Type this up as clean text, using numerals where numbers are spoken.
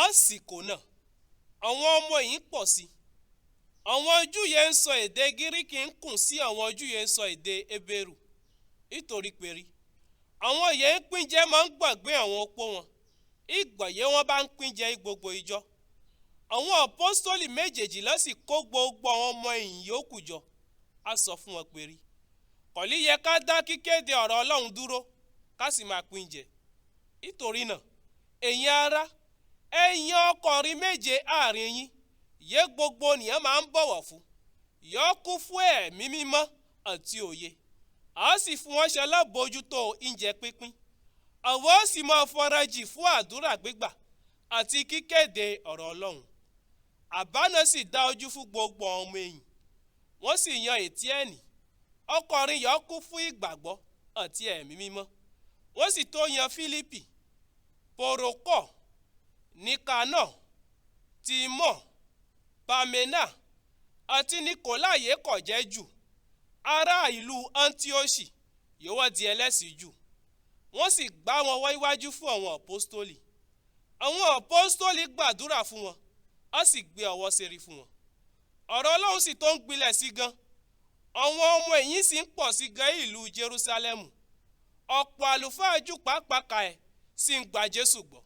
Àsìkò náà, àwọn ọmọ ẹ̀yìn pọ̀ sí i. Àwọn Júù yẹn ń sọ èdè Gíríkì ń kùn sí àwọn Júù yẹn ń sọ èdè Hébérù. Nítorí pé àwọn yẹn ń pín jẹ máa ń gbàgbé àwọn opó wọn ìgbà yẹn wọ́n bá ń pín jẹ gbogbo ìjọ. Àwọn àpọ́stólì méjèèjìlá sì kó gbogbo àwọn ọmọ ẹ̀yìn yòókù jọ. Á sọ fún wọn pé kò ní yẹ ká dá kíkéde ọ̀rọ̀ Ọlọ́run dúró ká sì máa pín jẹ. Nítorí náà, ẹ̀yin ará, ẹ yan ọkùnrin méje àárín yín yé gbogbo ènìyàn máa ń bọ̀wọ̀ fún, yọ kún fún ẹ̀mí mímọ́ àti òye. A sì fún wọn ṣe alábòójútó oúnjẹ pínpín. Àwọn ó sì máa farajìn fún àdúrà gbígbà àti kíkéde ọ̀rọ̀ Ọlọ́run. Àbá náà sì dá ojú fún gbogbo àwọn ọmọ ẹ̀yìn. Wọ́n sì yan Ètíẹ́nì, ọkùnrin yọ kún fún ìgbàgbọ́ àti ẹ̀mí mímọ́. Wọ́n sì tó yan Fílípì, Pòrókọ̀, Níkánọ̀, Tímọ̀, Pàmẹ́nà àti Níkóláyè kò jẹ́ Júù, ará ìlú Áńtíọ́ṣì yóò wá di ẹlẹ́sìn Júù. Wọ́n sì gbá wọn wá iwájú fún àwọn àpọ́stólì. Àwọn àpọ́stólì gbàdúrà fún wọn, á sì gbé ọwọ́ sérí fún wọn. Ọ̀rọ̀ Ọlọ́run sì tó ń gbilẹ̀ sí gan. Àwọn ọmọ ẹ̀yìn sì ń pọ̀ sí gan ìlú Jerúsálẹ́mù. Ọ̀pọ̀ àlùfáà Júù pàápàá ka ẹ̀ sì ń gba Jésù gbọ́.